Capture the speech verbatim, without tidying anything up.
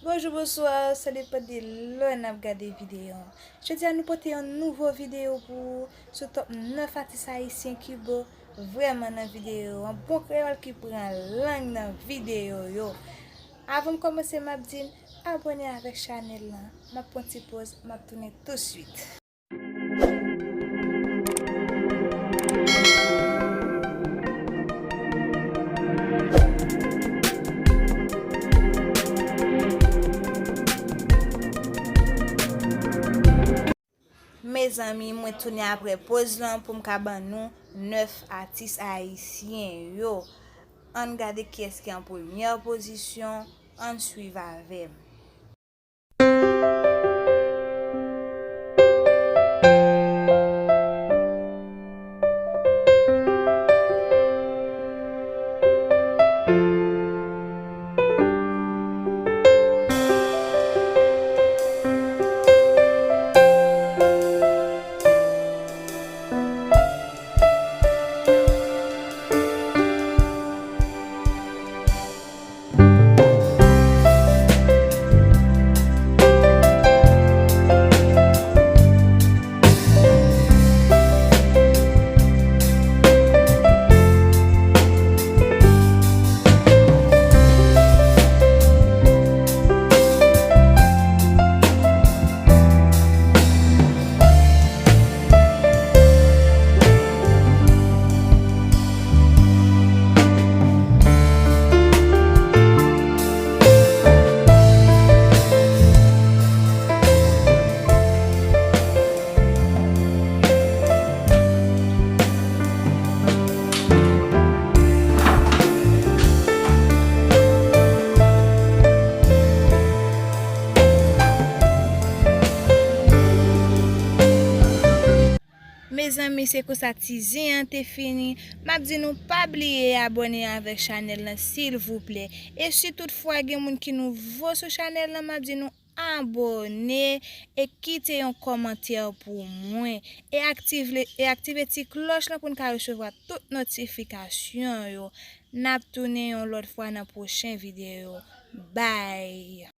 Bonjou, bonswa, sa depann de lè n ap gade videyo an. Jodi a nou pote yon nouvo videyo pou ou sou top nèf atis ayisyen ki bo vrèman nan videyo an. Bon kreyòl ki pran lang nan videyo yo. Avan m kòmanse, m ap di n abòne avèk chanèl lan. M ap pran ti poz, m ap tounen touswit. Mezanmi, mwen tounen apre poz lan pou m ka ban nou nèf atis ayisyen yo. Ann gade kiyès ki an premyè pozisyon, ann swiv avè m. Mezanmi, se konsa ti zen an te fini. M ap di nou pa bliye abòne avèk chanèl lan, silvouplè. E si toutfwa gen moun ki nouvo sou chanèl lan, m ap di nou abòne e kite yon kòmantè pou mwen. E aktive, e aktive ti klòch lan pou n ka resevwa tout notifikasyon yo. N ap tounen yon lòt fwa nan pwochen videyo. Bye!